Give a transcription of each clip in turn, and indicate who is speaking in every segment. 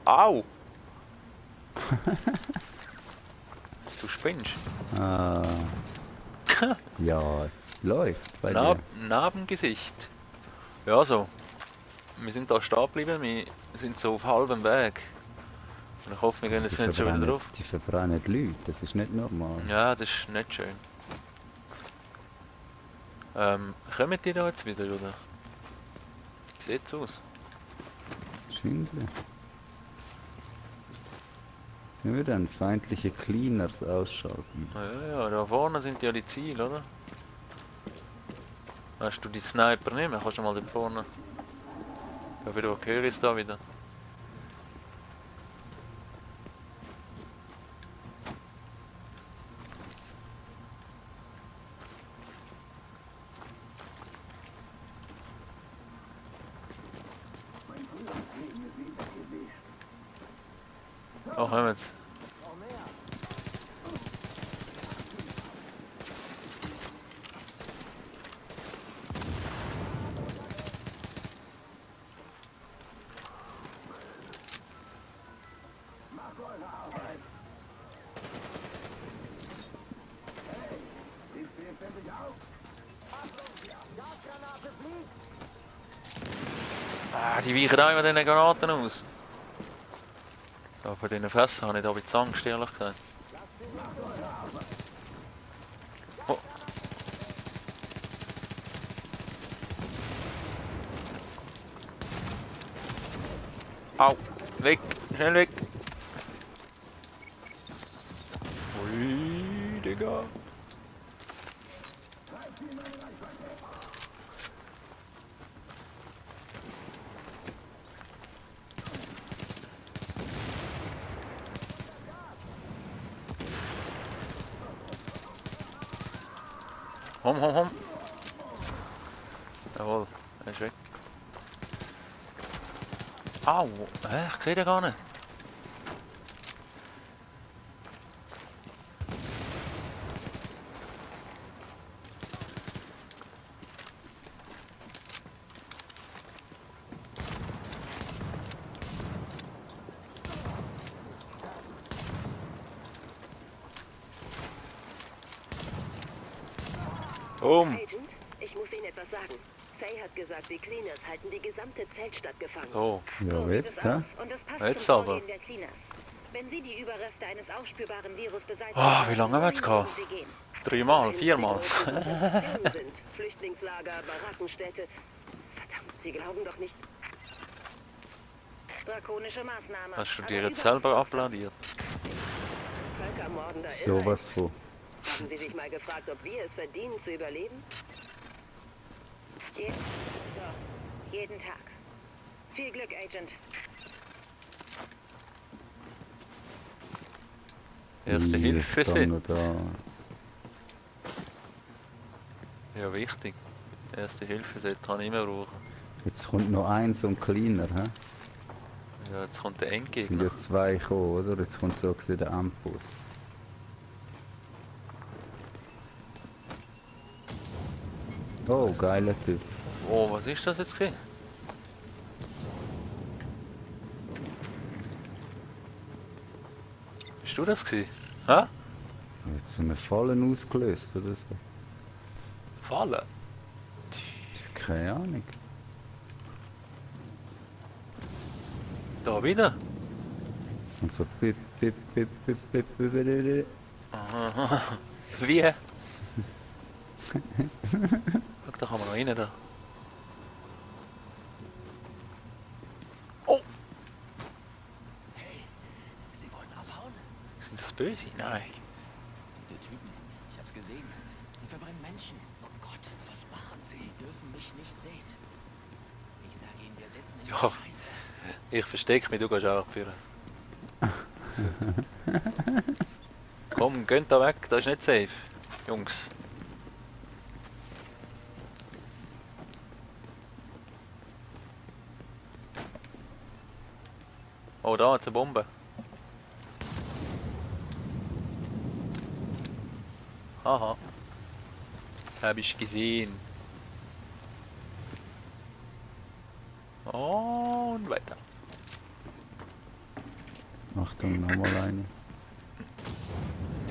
Speaker 1: Au! Du spinnst.
Speaker 2: Ah. Ja, es läuft bei dir.
Speaker 1: Narbengesicht. Ja, so. Wir sind da stehen geblieben, wir sind so auf halbem Weg. Und ich hoffe, wir gehen jetzt nicht schon wieder drauf.
Speaker 2: Die verbrennen die Leute, das ist nicht normal.
Speaker 1: Ja, das ist nicht schön. Kommen die da jetzt wieder, oder? Wie sieht's aus?
Speaker 2: Schindler. Können wir dann feindliche Cleaners ausschalten?
Speaker 1: Ja, da vorne sind ja die Ziele, oder? Hast du die Sniper nicht mehr? Kannst du mal dort vorne... Ja, wieder höre ich es da wieder. Oh, hören wir jetzt. Ah, die weichen auch immer diesen Granaten aus. Ja, von diesen Fässern habe ich da ein bisschen Angst, ehrlich gesagt. Oh. Au! Weg! Schnell weg! Ui, Digga! Hom. Jawohl, er ist weg. Au! Hä? Ich sehe den gar nicht.
Speaker 3: Agent, ich muss Ihnen etwas sagen. Faye hat gesagt, die Cleaners halten die gesamte Zeltstadt gefangen.
Speaker 1: Oh,
Speaker 2: Ja,
Speaker 3: So sieht
Speaker 2: jetzt,
Speaker 3: es
Speaker 2: hä?
Speaker 3: aus. Und es passt
Speaker 1: Jetzt
Speaker 3: zum
Speaker 1: aber.
Speaker 3: Vorgehen der Cleaners. Wenn Sie die Überreste eines aufspürbaren Virus beseitigen
Speaker 1: Oh, wie
Speaker 3: wollen,
Speaker 1: lange haben wir jetzt
Speaker 3: wohin
Speaker 1: gehabt?
Speaker 3: würden Sie gehen?
Speaker 1: 3 Mal,
Speaker 3: Wohin
Speaker 1: 4
Speaker 3: Sie
Speaker 1: Mal.
Speaker 3: großen Konzentrationen sind. Flüchtlingslager, Barackenstädte. Verdammt, Sie glauben doch nicht. Drakonische Maßnahme.
Speaker 1: Hast du
Speaker 3: aber
Speaker 1: dir jetzt
Speaker 3: überaus
Speaker 1: selber
Speaker 3: wirksam.
Speaker 1: applaudiert?
Speaker 3: Völkermordender
Speaker 2: Sowas von.
Speaker 3: Haben Sie sich mal gefragt, ob wir es verdienen zu überleben? Jeden Tag. Viel Glück, Agent.
Speaker 1: Erste
Speaker 2: Hier,
Speaker 1: Hilfe
Speaker 2: da
Speaker 1: Set.
Speaker 2: noch da.
Speaker 1: Ja, wichtig. Erste Hilfe Set kann ich immer brauchen.
Speaker 2: Jetzt kommt noch ein so ein Cleaner, hä?
Speaker 1: Ja, jetzt kommt der
Speaker 2: Es sind
Speaker 1: Endgegner.
Speaker 2: ja zwei gekommen, oder? Jetzt kommt so gesehen der Ampus. Oh, geiler Typ.
Speaker 1: Oh, was ist das jetzt gewesen? Bist du das gewesen? Hä?
Speaker 2: Jetzt sind wir Fallen ausgelöst, oder so.
Speaker 1: Fallen?
Speaker 2: Keine Ahnung.
Speaker 1: Da wieder?
Speaker 2: Und so pip, pip, pip, pip, pip, pip, pip, pip.
Speaker 1: Aha. Wie? Schau, da kann man noch rein da. Oh!
Speaker 4: Hey, Sie wollen abhauen?
Speaker 1: Sind das böse? Nein.
Speaker 4: Diese Typen, ich hab's gesehen. Die verbrennen Menschen. Oh Gott, was machen sie? Die dürfen mich nicht sehen. Ich sage ihnen, wir sitzen in
Speaker 1: Ja.
Speaker 4: der Scheiße.
Speaker 1: Ich verstecke mich, du gehst auch abführen. Komm, geht da weg, das ist nicht safe. Jungs. Oh, da hat's eine Bombe. Haha. Hab ich gesehen. Und weiter.
Speaker 2: Achtung, nochmal eine.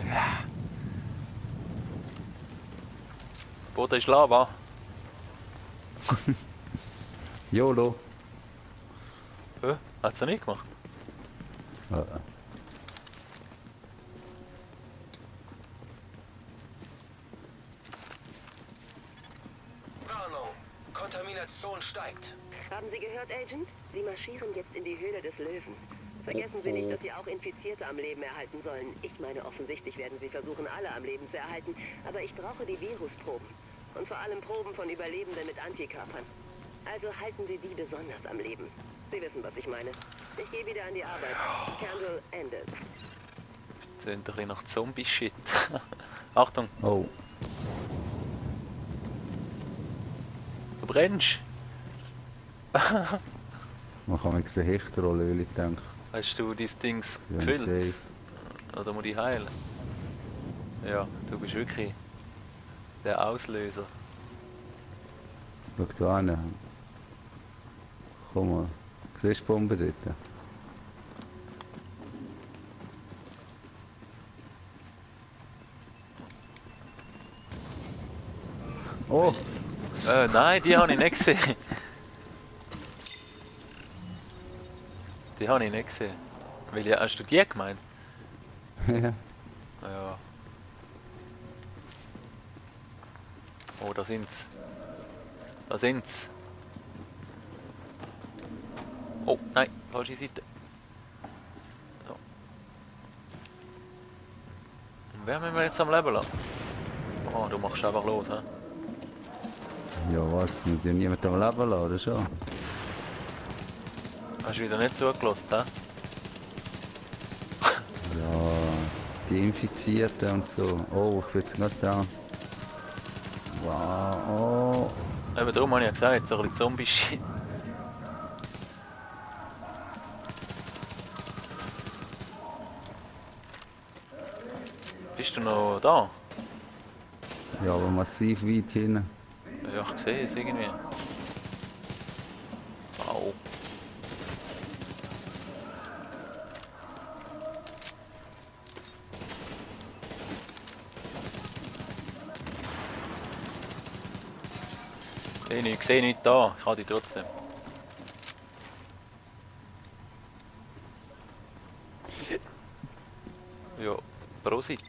Speaker 1: Ja. Boden ist Lava.
Speaker 2: YOLO!
Speaker 1: Hat's er nicht gemacht?
Speaker 2: Äh,
Speaker 5: Warnung. Kontamination steigt.
Speaker 3: Haben Sie gehört, Agent? Sie marschieren jetzt in die Höhle des Löwen. Vergessen Sie nicht, dass Sie auch Infizierte am Leben erhalten sollen. Ich meine, offensichtlich werden Sie versuchen, alle am Leben zu erhalten. Aber ich brauche die Virusproben. Und vor allem Proben von Überlebenden mit Antikörpern. Also halten Sie die besonders am Leben. Sie wissen, was ich meine. Ich gehe wieder an die Arbeit. Candle endet.
Speaker 1: Sind doch ein bisschen nach Zombie-Shit. Achtung,
Speaker 2: oh,
Speaker 1: du brennst.
Speaker 2: man kann mir gesehen Hechtrollöl denken.
Speaker 1: Hast du dein Dings
Speaker 2: Ja,
Speaker 1: gefüllt?
Speaker 2: safe.
Speaker 1: Oder muss ich heilen? Ja, du bist wirklich der Auslöser.
Speaker 2: Schau da hin. Komm mal. Siehst du die Bombe dort? Oh!
Speaker 1: Nein, die habe ich nicht gesehen. Die habe ich nicht gesehen. Hast du die gemeint?
Speaker 2: Ja.
Speaker 1: Ja. Oh, da sind's. Da sind's. Oh, nein, falsche Seite. So. Und wer müssen wir jetzt am Leben lassen? Oh, du machst einfach los, hä?
Speaker 2: Ja, was? Muss ja niemand am Leben lassen, oder schon?
Speaker 1: Hast du wieder nicht zugelassen, hä?
Speaker 2: Ja, die Infizierten und so. Oh, ich will es nicht da. Wow, oh.
Speaker 1: Eben darum habe ich ja gesagt, so ein bisschen Zombie-Shit. Bist du noch da?
Speaker 2: Ja, aber massiv weit hinten.
Speaker 1: Ja, ich sehe es irgendwie. Au. Sehe nicht da, ich habe die trotzdem. Ja, Prosit.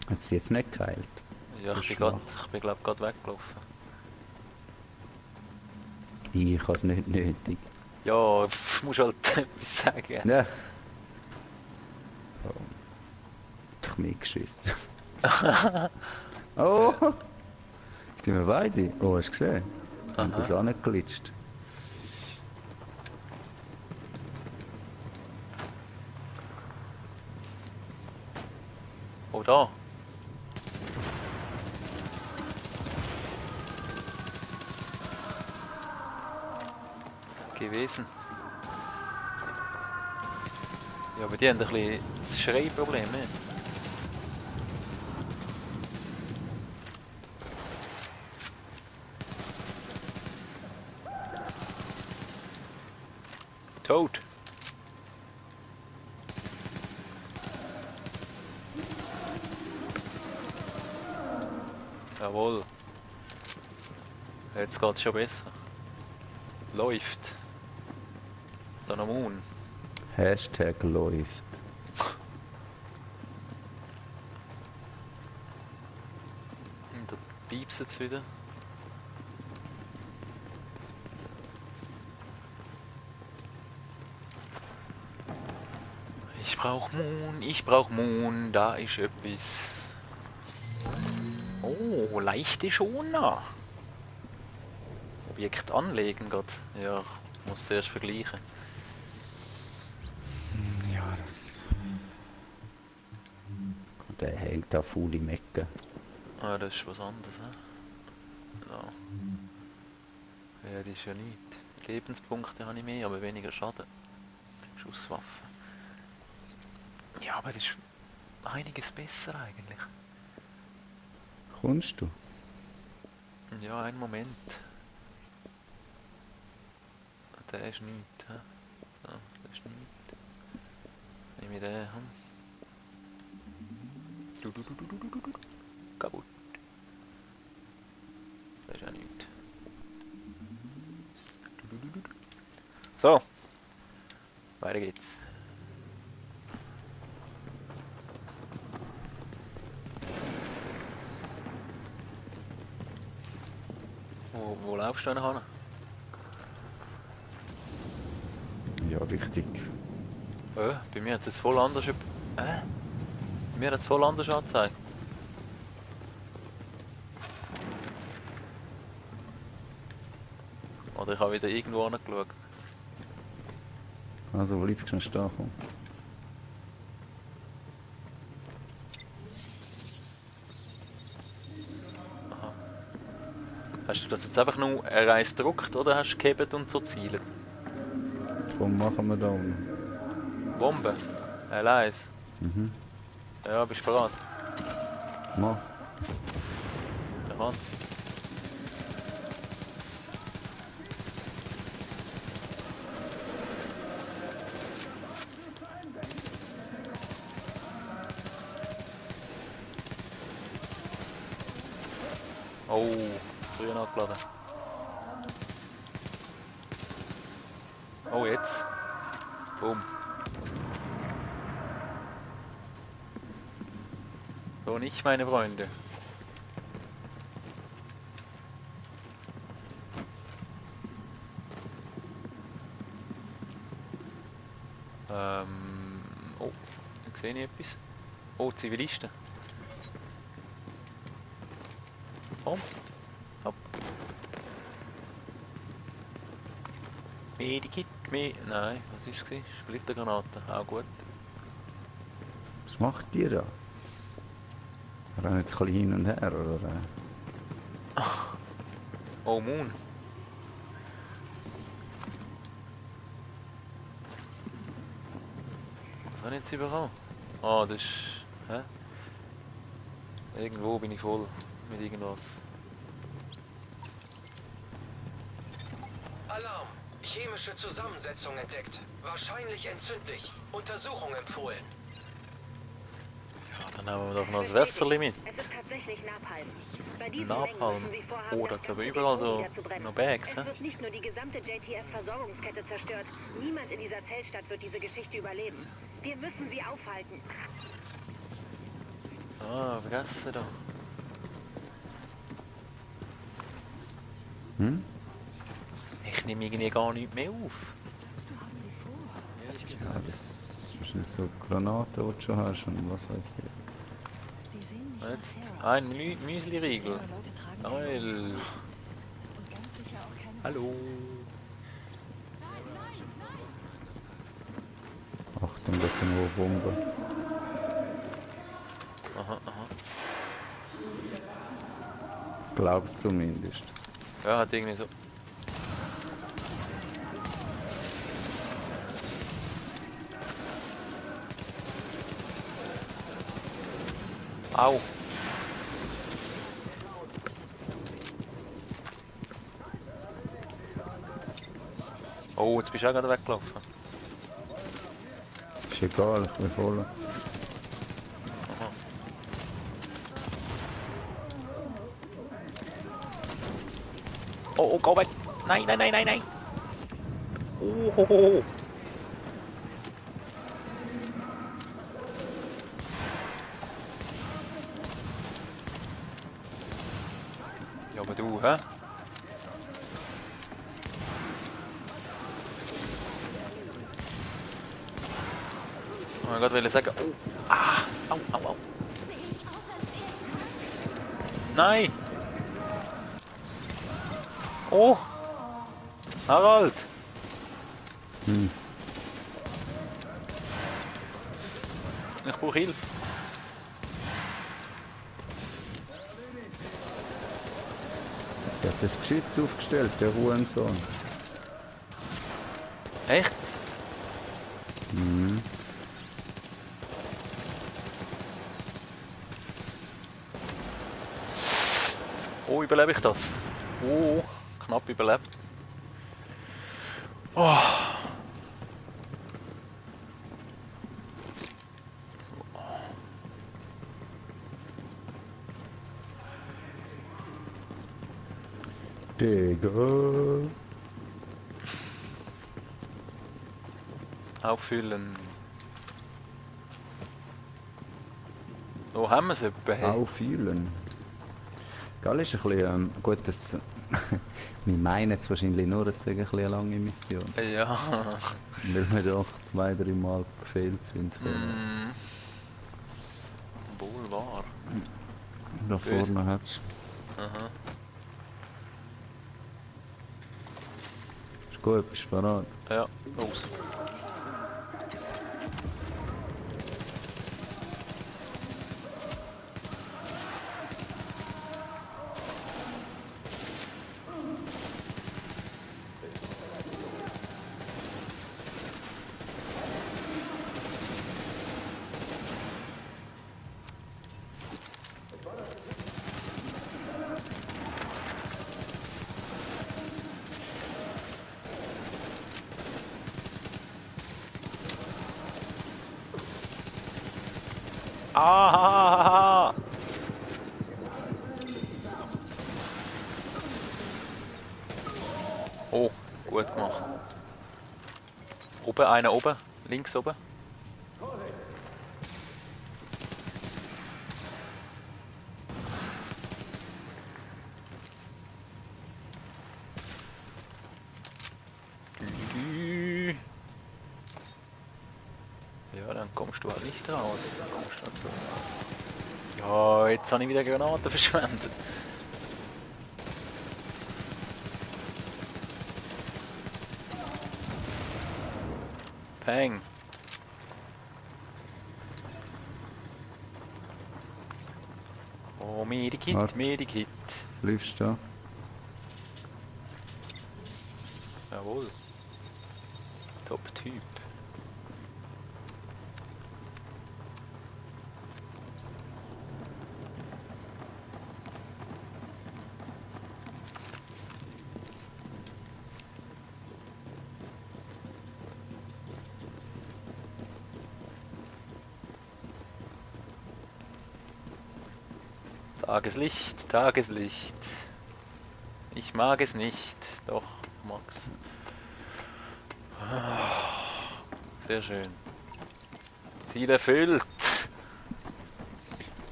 Speaker 2: Hat sie jetzt nicht geheilt?
Speaker 1: Ja, ich bin glaube gerade weggelaufen.
Speaker 2: Ich habe es nicht nötig.
Speaker 1: Ja, musst halt etwas sagen.
Speaker 2: Ja. Oh. Doch mir geschissen. Oh! Jetzt sind wir beide. Oh, hast du gesehen? Haben das angeglitscht.
Speaker 1: Oh, da. Gewesen. Ja, aber die haben ein bisschen das Schreiproblem, nicht? Tot. Jawohl. Jetzt geht's schon besser. Läuft. So ein Moon.
Speaker 2: Hashtag läuft.
Speaker 1: Und da piepst es wieder. Ich brauch Moon, da ist etwas. Oh, leichte Schoner. Objekt anlegen, Gott. Ja, ich muss zuerst vergleichen.
Speaker 2: Ja, das... Der hängt da faule Mecke.
Speaker 1: Ah, das ist was anderes, hä? Ja. Ja, das ist ja nichts. Lebenspunkte habe ich mehr, aber weniger Schaden. Schusswaffe. Ja, aber das ist einiges besser eigentlich.
Speaker 2: Kommst du?
Speaker 1: Ja, einen Moment. der ist nichts. Hä? So, das ist nichts. Nehme ich den. Hm? Du. Kaputt. Das ist auch nichts. So. Weiter geht's. Wo laufst du denn hin?
Speaker 2: Ja, richtig.
Speaker 1: Bei mir hat es voll anders. Bei mir hat es voll anders angezeigt. Oder ich habe wieder irgendwo angeschaut.
Speaker 2: Also bleibst du stehen, komm.
Speaker 1: Aha. Hast du das jetzt einfach nur Reis gedruckt oder hast du gehebt und so zielen?
Speaker 2: Komm, machen wir da unten.
Speaker 1: Bombe? Leis.
Speaker 2: Mhm.
Speaker 1: Ja, bist du bereit?
Speaker 2: Mach.
Speaker 1: Ja, kann. Oh, früher nachgeladen. Oh, jetzt. Boom. So nicht, meine Freunde. Oh, ich sehe nicht etwas. Oh, Zivilisten. Komm. Hopp. Medikit, nein, was ist es? Splittergranate, auch gut.
Speaker 2: Was macht ihr da? Rennen jetzt ein bisschen hin und her, oder?
Speaker 1: Oh, Moon. Was habe ich jetzt überall? Ah, das ist... Hä? Irgendwo bin ich voll mit irgendwas.
Speaker 5: Alarm! Chemische Zusammensetzung entdeckt. Wahrscheinlich entzündlich. Untersuchung empfohlen.
Speaker 1: Ja, dann haben wir doch noch das Wässerli mit.
Speaker 3: Es ist tatsächlich Napalm. Bei diesen
Speaker 1: Napalm.
Speaker 3: Mengen müssen Sie vorhaben,
Speaker 1: Oh,
Speaker 3: das
Speaker 1: das ist aber
Speaker 3: ganze
Speaker 1: überall
Speaker 3: Depot
Speaker 1: so
Speaker 3: niederzubrennen.
Speaker 1: noch Bags,
Speaker 3: Es
Speaker 1: hä?
Speaker 3: wird nicht nur die gesamte JTF-Versorgungskette zerstört. Niemand in dieser Zellstadt wird diese Geschichte überleben. Wir müssen sie aufhalten.
Speaker 1: Ah, vergessen da.
Speaker 2: Hm?
Speaker 1: Ich nehme irgendwie gar nichts mehr auf.
Speaker 4: Ehrlich
Speaker 2: Ja,
Speaker 4: gesagt,
Speaker 2: das ist so Granaten, die du schon hast und was weiß ich.
Speaker 6: Die sehen nicht
Speaker 1: Jetzt
Speaker 6: nach Terror
Speaker 1: ein
Speaker 6: aus.
Speaker 1: Müsli-Riegel.
Speaker 6: Leute tragen
Speaker 1: Geil.
Speaker 6: Helme. Und ganz sicher auch keine
Speaker 1: Hallo.
Speaker 2: Achtung, da sind noch Bomben.
Speaker 1: Aha, aha.
Speaker 2: Glaubst zumindest.
Speaker 1: Ja, hat irgendwie so. Au. Oh, jetzt bist du auch gerade weggelaufen.
Speaker 2: Ist egal, ich bin voll.
Speaker 1: Aha. Oh, geh weg! Nein, nein, nein, nein, nein! Oh, ho, ho, ho. Ja, aber du, hä? Oh, ich wollte sagen, oh, au, au, au. Nein! Oh! Harald!
Speaker 2: Hm.
Speaker 1: Ich brauche Hilfe.
Speaker 2: Der hat das Geschütz aufgestellt, der Hurensohn.
Speaker 1: Echt?
Speaker 2: Mhm.
Speaker 1: Oh, überlebe ich das? Oh, knapp überlebt. Oh.
Speaker 2: Digga.
Speaker 1: Auffüllen. Wo haben wir es etwa? Hey?
Speaker 2: Auffühlen. Gell, ist ein bisschen, gut, das... wir meinen es wahrscheinlich nur, es sei ein bisschen eine lange Mission.
Speaker 1: Ja.
Speaker 2: Weil wir doch 2-3 Mal gefehlt sind.
Speaker 1: Mm. Wohl wahr.
Speaker 2: Da
Speaker 1: Böse.
Speaker 2: vorne hat's.
Speaker 1: Aha.
Speaker 2: Ist gut, bist du bereit?
Speaker 1: Ja, los. Ah! Oh, gut gemacht. Oben, einer oben, links oben. Ja, dann kommst du halt nicht raus. Dann kommst du halt so. Ja, jetzt habe ich wieder Granaten verschwendet. Peng. Oh, Medikit,
Speaker 2: Warte.
Speaker 1: Medikit.
Speaker 2: Bleibst du da?
Speaker 1: Jawohl. Top-Typ. Tageslicht, Tageslicht. Ich mag es nicht. Doch, Max. Sehr schön. Ziel erfüllt.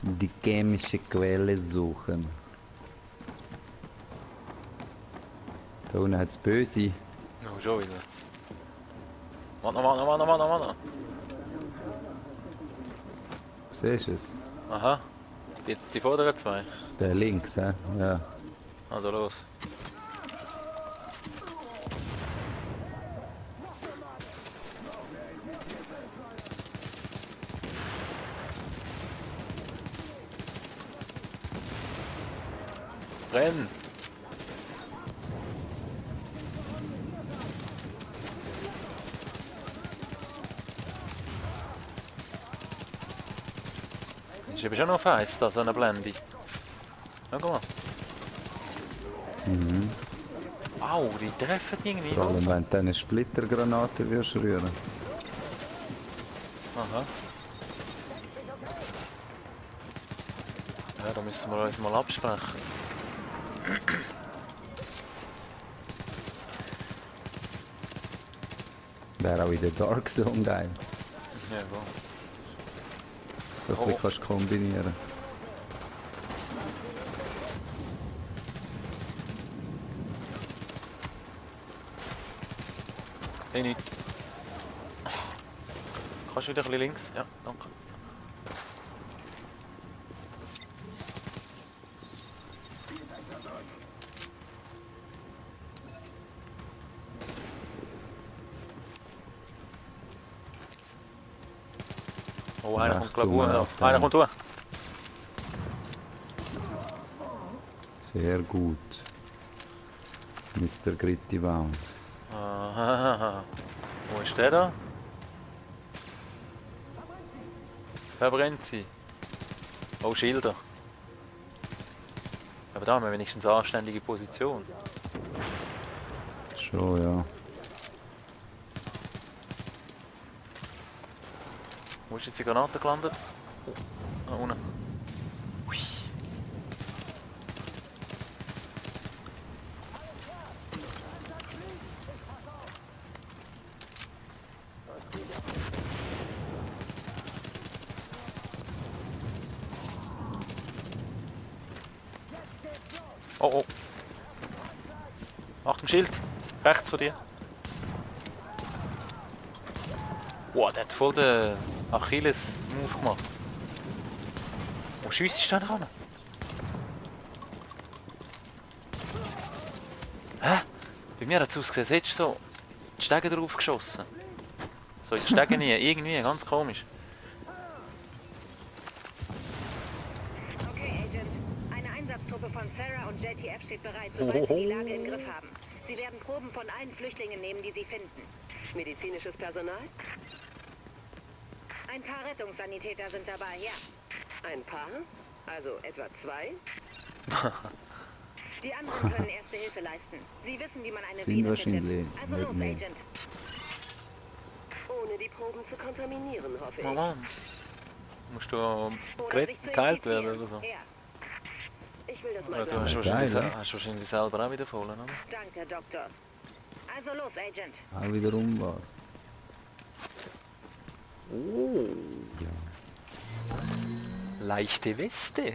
Speaker 2: Die chemische Quelle suchen. Da unten hat's Böse.
Speaker 1: Oh, schon wieder. Warte.
Speaker 2: Siehst du es?
Speaker 1: Aha. Die vorderen zwei.
Speaker 2: Der links, hä? Ja.
Speaker 1: Also los. Renn! Ist eben schon noch fest, da, so eine Blende. Ja, guck mal.
Speaker 2: Mhm.
Speaker 1: Au, die treffen irgendwie.
Speaker 2: Vor allem, wenn du eine Splittergranate wirst rühren.
Speaker 1: Aha. Ja, da müssen wir uns mal absprechen.
Speaker 2: Wäre auch in der Dark Zone geil.
Speaker 1: Ja, go.
Speaker 2: So ein bisschen kannst du kombinieren.
Speaker 1: Hey, nicht. Kannst du wieder ein bisschen links? Ja, danke. Oh, einer kommt glaube ich hoch. Einer kommt hoch.
Speaker 2: Sehr gut. Mr. Gritty Bounce.
Speaker 1: Aha. Wo ist der da? Verbrennt sie. Oh, Schilder. Aber da haben wir wenigstens eine anständige Position.
Speaker 2: Schon, ja.
Speaker 1: Wo ist jetzt die Granate gelandet? Oh, da unten. Hui. Oh oh. Achtung, Schild. Rechts von dir. Wow, der hat voll den Achilles-Move gemacht. Wo schiesst du denn ran? Hä? Bei mir hat es ausgesehen, jetzt so die Stege drauf geschossen. So in die Stege nie, irgendwie, ganz komisch.
Speaker 3: Okay, Agent. Eine Einsatztruppe von Sarah und JTF steht bereit, sobald sie die Lage im Griff haben. Sie werden Proben von allen Flüchtlingen nehmen, die sie finden. Medizinisches Personal? Ein paar Rettungssanitäter sind dabei, ja. Ein paar? Also etwa 2? Die anderen können erste Hilfe leisten. Sie wissen, wie man eine
Speaker 2: Sind
Speaker 3: Vene
Speaker 2: wahrscheinlich
Speaker 3: findet. Also
Speaker 2: nicht
Speaker 3: los,
Speaker 2: mehr.
Speaker 3: Agent. Ohne die Proben zu kontaminieren, hoffe ich.
Speaker 1: Mama, musst du
Speaker 3: Oder sich zu
Speaker 1: geheilt
Speaker 3: infizieren.
Speaker 1: werden oder so?
Speaker 3: Ja. Ich will das
Speaker 1: Ja,
Speaker 3: mal
Speaker 1: du hast
Speaker 3: glauben.
Speaker 1: wahrscheinlich,
Speaker 2: Geil,
Speaker 1: hast wahrscheinlich selber auch wieder voll, oder?
Speaker 3: Danke, Doktor. Also los, Agent.
Speaker 2: Auch wieder war.
Speaker 1: Oh,
Speaker 2: Ja.
Speaker 1: leichte Weste.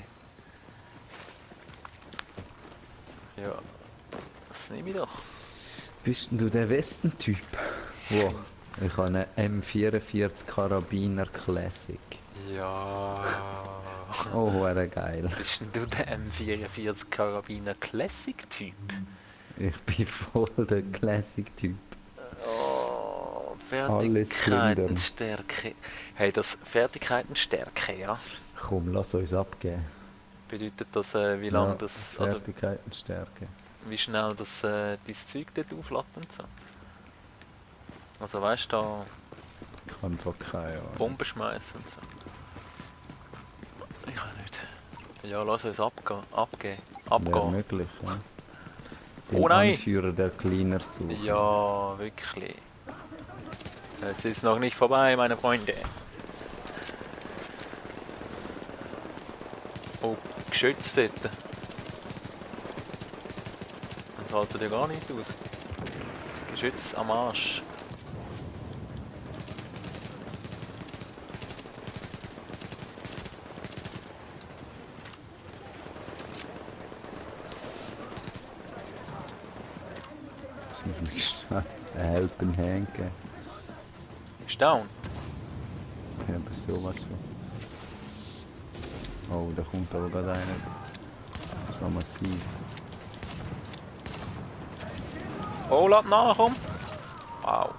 Speaker 1: Ja, das nehme ich doch.
Speaker 2: Bist denn du der Westentyp? Wow. Ich habe einen M44 Karabiner Classic.
Speaker 1: Ja.
Speaker 2: Oh, wäre geil.
Speaker 1: Bist denn du der M44 Karabiner Classic Typ?
Speaker 2: Ich bin voll der Classic-Typ.
Speaker 1: Oh,
Speaker 2: Alles plündern.
Speaker 1: Fertigkeitenstärke. Hey, das Fertigkeitenstärke, ja.
Speaker 2: Komm, lass uns abgeben.
Speaker 1: Bedeutet das, wie lange
Speaker 2: Ja,
Speaker 1: das, also
Speaker 2: Fertigkeitenstärke.
Speaker 1: wie schnell das dein Zeug dort auflädt und so. Also weißt du, da
Speaker 2: Ich kann einfach keine Ahnung.
Speaker 1: Bomben schmeißen und so. Ich auch nicht. Ja, lass uns abgehen.
Speaker 2: Wäre
Speaker 1: Abgehen.
Speaker 2: möglich, ja.
Speaker 1: Oh nein!
Speaker 2: Anführer der Cleaner suchen.
Speaker 1: Ja, wirklich. Es ist noch nicht vorbei, meine Freunde. Oh, Geschütz dort. Das haltet ja gar nicht aus. Geschütz am Arsch.
Speaker 2: Jetzt muss ich schnell einen Helpen hängen.
Speaker 1: Ist down.
Speaker 2: Ja, aber sowas von. Oh, da kommt aber gerade einer. Das war massiv.
Speaker 1: Oh, lass nach, komm. Wow.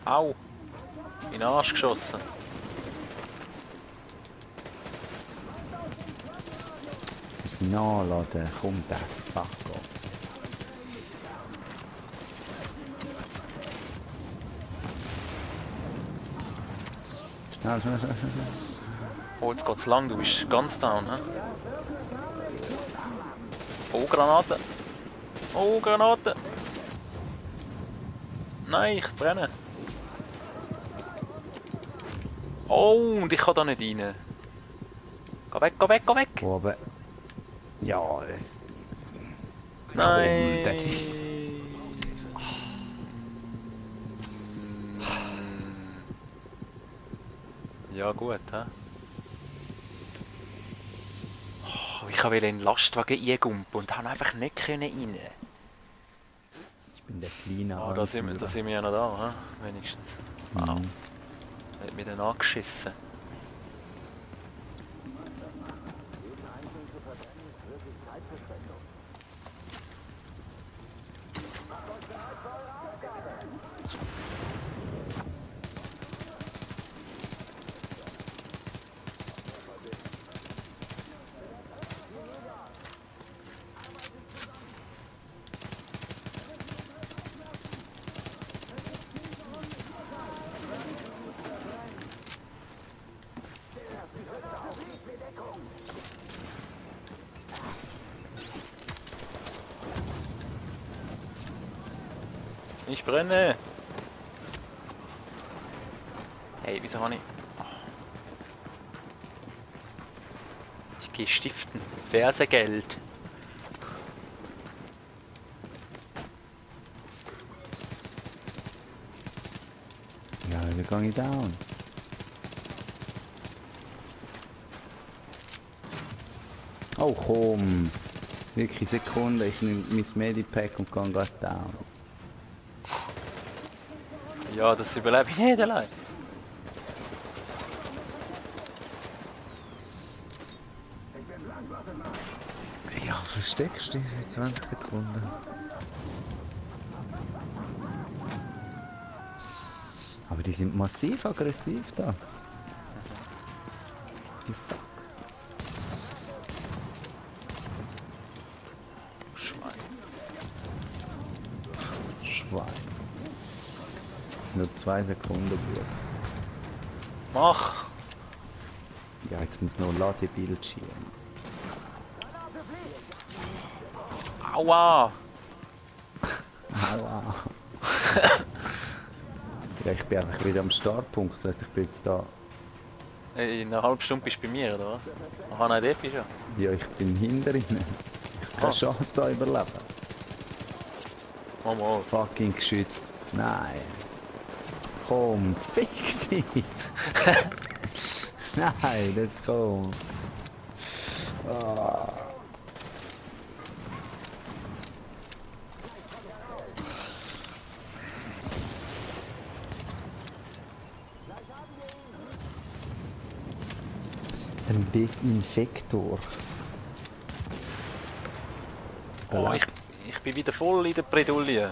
Speaker 1: Au. In den Arsch geschossen.
Speaker 2: Muss nachladen, kommt der Fuck off. Schnell, schnell, schnell, schnell.
Speaker 1: Oh, jetzt geht's lang, du bist ganz down, hä? Oh, Granate! Oh, Granate! Nein, ich brenne! Oh, und ich kann da nicht rein! Geh weg, geh weg, geh weg!
Speaker 2: Oh, aber... Ja, das...
Speaker 1: Nein!
Speaker 2: Das ist...
Speaker 1: Ja gut, hä? Oh, ich wollte in den Lastwagen eingumpen und habe einfach nicht rein.
Speaker 2: Ich bin der kleine
Speaker 1: Ah, da sind wir ja noch da, hä? Wenigstens. Wow.
Speaker 2: Mhm.
Speaker 1: Hat mich dann angeschissen. Ich brenne! Hey, wieso habe ich... Ich gehe stiften. Versegeld.
Speaker 2: Ja, wie gehe ich down? Oh komm! Wirklich Sekunde, ich nehme mein Medipack und gehe gerade down.
Speaker 1: Ja, das überlebe ich nicht allein.
Speaker 2: Ja, versteckst dich für 20 Sekunden. Aber die sind massiv aggressiv da. Die fuck.
Speaker 1: Schwein.
Speaker 2: Schwein. Nur 2 Sekunden gut.
Speaker 1: Mach!
Speaker 2: Ja, jetzt muss noch Ladebildschirm.
Speaker 1: Aua!
Speaker 2: Aua. Ja, ich bin einfach wieder am Startpunkt, das heisst, ich bin jetzt da.
Speaker 1: In einer halben Stunde bist du bei mir, oder was? Aha, nein, dort bist du ja.
Speaker 2: Ja, ich bin hinter ihnen. Ich habe keine Chance da überleben.
Speaker 1: Mama.
Speaker 2: Das fucking Geschütz. Nein. Komm, fick dich. Nein, let's go. Ah. Ein Desinfektor.
Speaker 1: Oh, ich bin wieder voll in der Bredouille.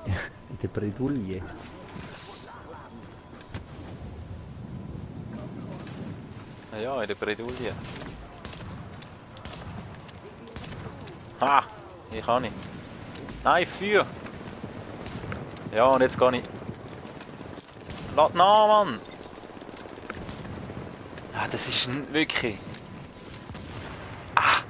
Speaker 2: In der Bredouille.
Speaker 1: Ja, in der Bredouille. Ha! Ich kann nicht. Nein, Feuer! Ja, und jetzt gehe ich. Lass nach, Mann! Ja, das ist wirklich... Ah!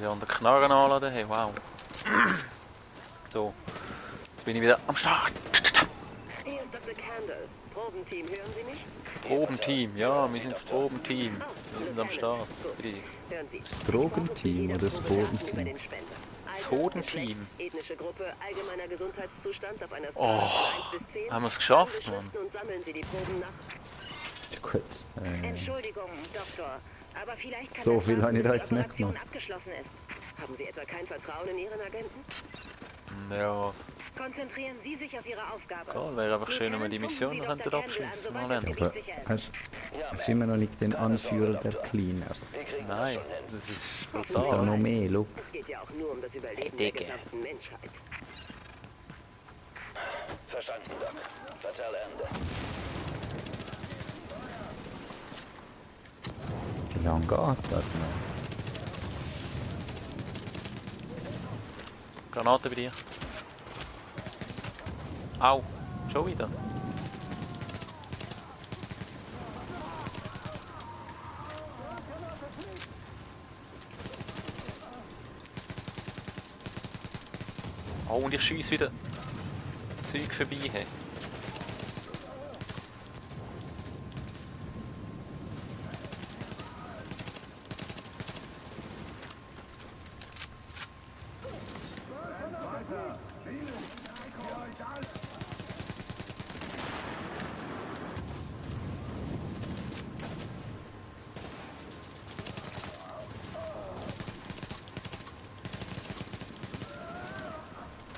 Speaker 1: Die an der Knarren anladen, hey, wow. So, jetzt bin ich wieder am Start.
Speaker 3: Hier ist Dr. Candle. Probenteam, hören Sie mich?
Speaker 1: Probenteam, ja, wir sind das Probenteam. Wir sind am Start.
Speaker 3: Hören Sie.
Speaker 2: Das Drogenteam oder das
Speaker 3: Über
Speaker 2: Bodenteam?
Speaker 3: den Spender.
Speaker 1: Das
Speaker 3: Alter,
Speaker 1: Hodenteam.
Speaker 3: Geschlecht, ethnische Gruppe, allgemeiner Gesundheitszustand auf einer
Speaker 1: Oh,
Speaker 3: Skala von 1 bis 10.
Speaker 1: haben wir es geschafft,
Speaker 3: Beschriften
Speaker 1: Mann.
Speaker 3: und sammeln Sie die Proben nach.
Speaker 2: Gut.
Speaker 3: Entschuldigung, Doktor, aber vielleicht kann
Speaker 2: So
Speaker 3: das
Speaker 2: viel
Speaker 3: sagen,
Speaker 2: habe ich
Speaker 3: dass
Speaker 2: da
Speaker 3: die
Speaker 2: jetzt nicht
Speaker 3: Operation
Speaker 2: gemacht.
Speaker 3: abgeschlossen ist. Haben Sie etwa kein Vertrauen in Ihren Agenten?
Speaker 1: Ja,
Speaker 3: Konzentrieren Sie sich auf Ihre Aufgabe.
Speaker 1: toll, wäre einfach schön, wenn wir die Mission noch
Speaker 3: Dr.
Speaker 1: könnten
Speaker 3: Candle
Speaker 1: abschließen.
Speaker 3: an,
Speaker 1: Mal
Speaker 3: sobald das
Speaker 1: lernen.
Speaker 2: Aber
Speaker 3: Gebiet sicher ist.
Speaker 2: weißt, es ist immer noch nicht den Anführer der Cleaners.
Speaker 1: Nein, das ist
Speaker 2: Und da
Speaker 1: brutal.
Speaker 2: noch mehr, look.
Speaker 3: Es geht ja auch nur um das Überleben der
Speaker 1: Dicke.
Speaker 3: gesamten Menschheit.
Speaker 7: Verstanden, Doc. Fatal Ende.
Speaker 2: Wie lange geht das noch?
Speaker 1: Granate bei dir. Au, schon wieder. Oh, und ich schiesse wieder Zeug vorbei. Hey.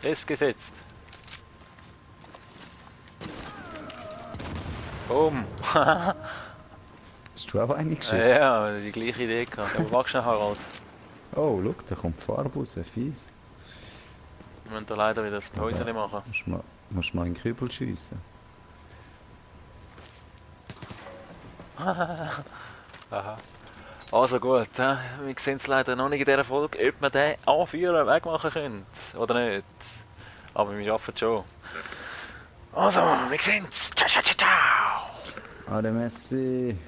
Speaker 1: Ist gesetzt. Boom.
Speaker 2: Hast du auch eine geschickt?
Speaker 1: Ja, die gleiche Idee gehabt. Aber wach schnell, Harald.
Speaker 2: Oh, look, da kommt die Farbe raus, fies.
Speaker 1: Wir müssen da leider wieder das Häuschen machen.
Speaker 2: Musst mal in den Kübel schiessen.
Speaker 1: Aha. Also gut, wir sehen es leider noch nicht in dieser Folge, ob wir den Anführer wegmachen können oder nicht. Aber wir schaffen es schon. Also, wir sehen es. Ciao, ciao, ciao, ciao.
Speaker 2: Ade Messi.